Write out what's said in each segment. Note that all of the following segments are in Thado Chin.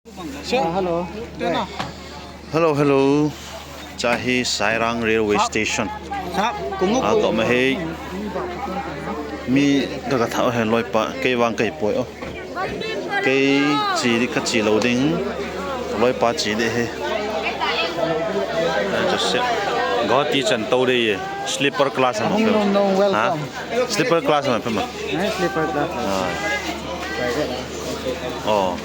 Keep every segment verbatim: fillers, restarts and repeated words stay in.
Hello. Hello, hello. Chahi Sairang Railway Station. Ato ma hei. Mi ka ka thau he loipa, kei vang kei poi o. Kei chi di ka chi lo ding. Loipa chi di he. Just sit. Guwahati chan to de ye. Sleeper class ma. Sleeper class ma pema. Sleeper class. Oh.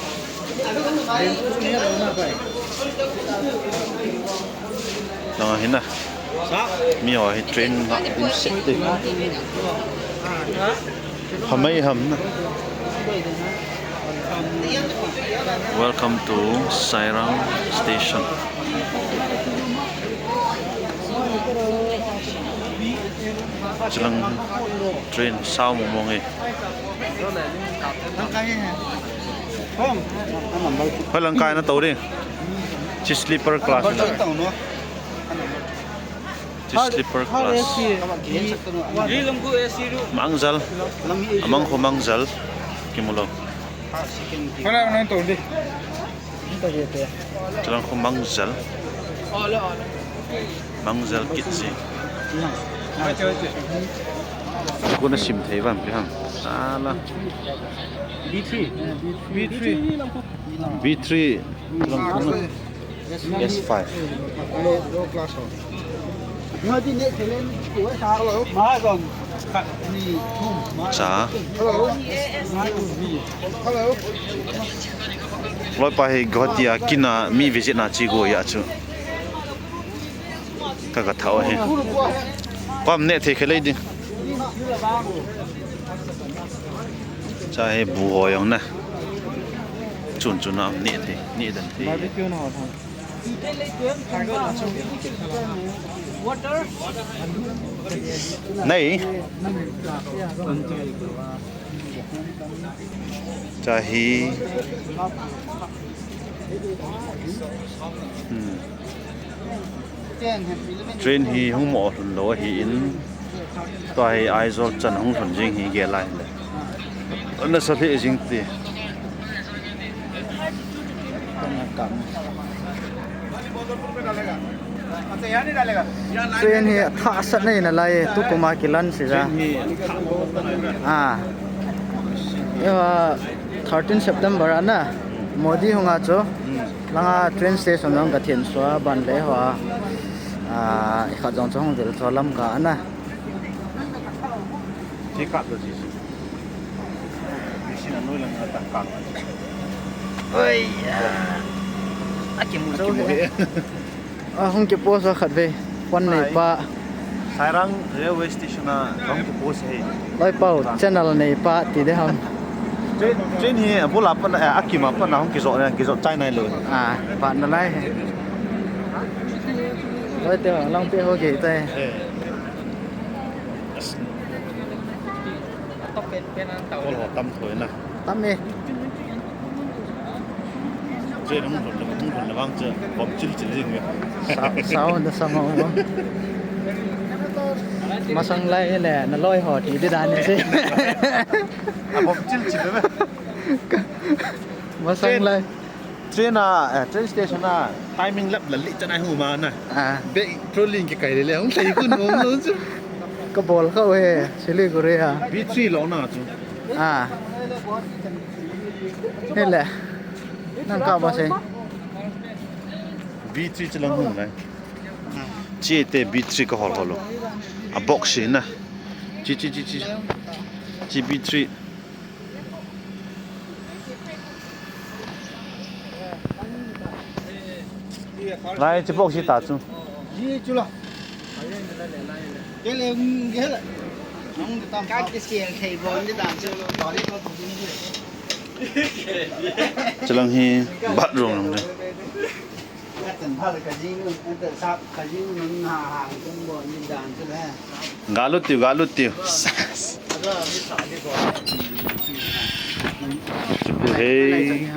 Nang hina. Mi ho hi train nga in set te. Hamai ham na. Welcome to Sairang Station. Chilang train sao mong mong e. Hoi lang kai na to ding. Chi sleeper class na. Chi sleeper class. Mangjal. Amang ko mangjal. Kimulo. Chilang ko mangjal. Mangjal kitsi. Ko na sim thei vam pi ham. Ala. B three. B three. B three. Chilang ko na. S five. Cha. Loipa hi Guwahati a kina mi visit na chi go ya chu. Ka ka thau he. Pam ne the khelei ding. Cha he bu ho yong na. Chun chun na ne the, ne dan the. Nei. Chahi. Hmm. Train hi hung mo lhun lo ahi in. Tua hi Aizawl chan hung lhun jing hi gel lai le. Ana sa lheh jing ti. Train hi athah sat nei na lai, tu kuma kilan si ja. Ah. Ewa thirteen September ana. Modi hunga chu. Langa train station jong ka thin sua ban le ho a. Ah, i khat jong chu hung dil chu lam ka ana. Ti kap lo ti si. Ti si na noi lang ka ta kap. Oi. A ki mu zo he. A hung ki post a khat ve. Pon nei pa. Sairang railway station a hung ki post he. Loi pau channel nei pa ti de ham. Train, train hi a bula pa na, a ki ma pa na hung ki zo na ki zo chai nai lo. A pa na lai he. Loi te lang pe ho ke tai. Kol ho tam thoi na. Tam e. Che nung thon nung thon na bang che. Bom chil chil jing e. Sa, sa on da sa ma ma. Masang lai le na loi ho ti di dan ni se. A bom chil chil na. Masang lai. Train a, eh, train station a timing lap la li chan ai hu ma na. Ah. Be trolling ki kai le le hung thei kun hung lo chu. Ka bol kha he, Siliguri a. B three lo na chu. Ah. He le. Nang ka ba se. B three chilang hung lai. Chi te B three ka hol hol lo. A box si na. Chi chi chi chi. Chi B three. Lai, chi box hi ta chu. Ji chu la. Ke le, ke le. Nong tam ka ke sial thei bon de dan chu. Chilang hi bathroom lang de. Galut tiu, galut tiu. Chu hei.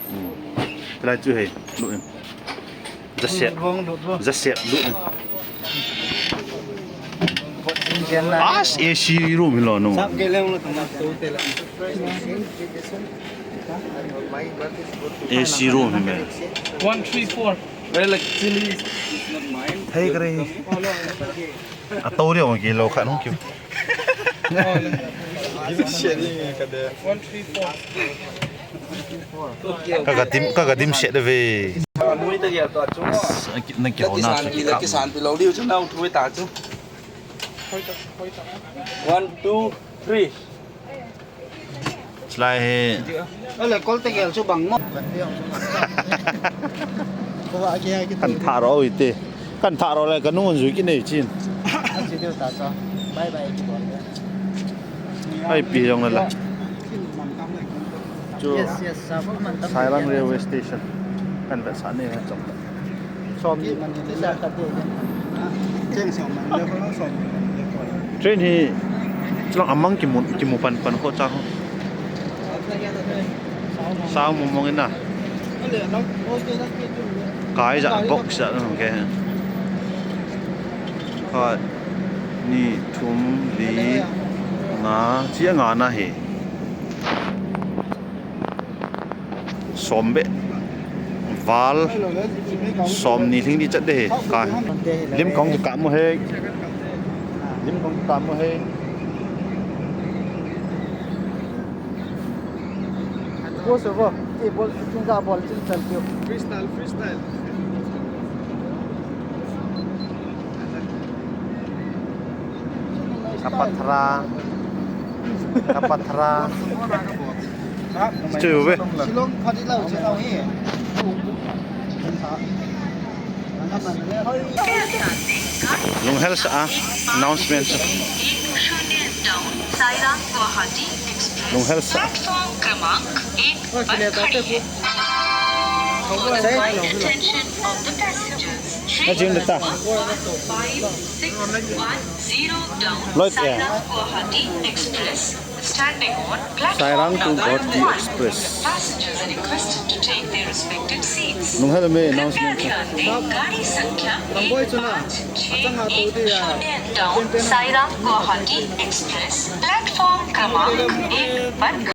Hmm. Lai chu hei. Lut in. Jasep. Jasep lut in. As A C room hi lo no. Sap ke leng lo tama to te la. A C room hi me. One three four. Well, actually, it's not mine. Hey, kare. A to ri ong ki lo khan hung ki. One three four. Ka ga dim, ka ga dim set ve. Na ki ho na chu ki ka. One, two, three. Chulai hi. Ale, kol te gel chu bang mo. Kan tha ro ite. Kan tha ro le ka nung jui ki nei chin. Ai pi jong la. Chu Sairang Railway Station. Kan ve sa ne chom. Som ni man ni le sa ka te. Cheng som man le ko som. Train hi chulang amang kimu, kimu pan pan ko cha ho. Sao mong mong ina. Kai ja box ja no ke. Khat, ni, thum, li, nga, chia nga na hi. Som beh. Val. Som ni lhing di chat de he. Ka. Lim kong ka mu he. Lim kong ka mu he. Bol se bo. Ti bol, tin ja bol, tin chal kyo. Freestyle, freestyle. Kapathra. Kapathra. Chu ve. Shillong phat i lau, che lau hi. Lunghel sa a announcement. Lunghel sa. Attention of the passengers. Train number five six one zero down Sairang Guwahati Express, standing on platform number one. Passengers are requested to take their respective seats. Lunghel me announcement. कृपया ध्यान दें, गाड़ी संख्या एक पाँच छह एक शून्य down Sairang Guwahati Express, platform क्रमांक एक पर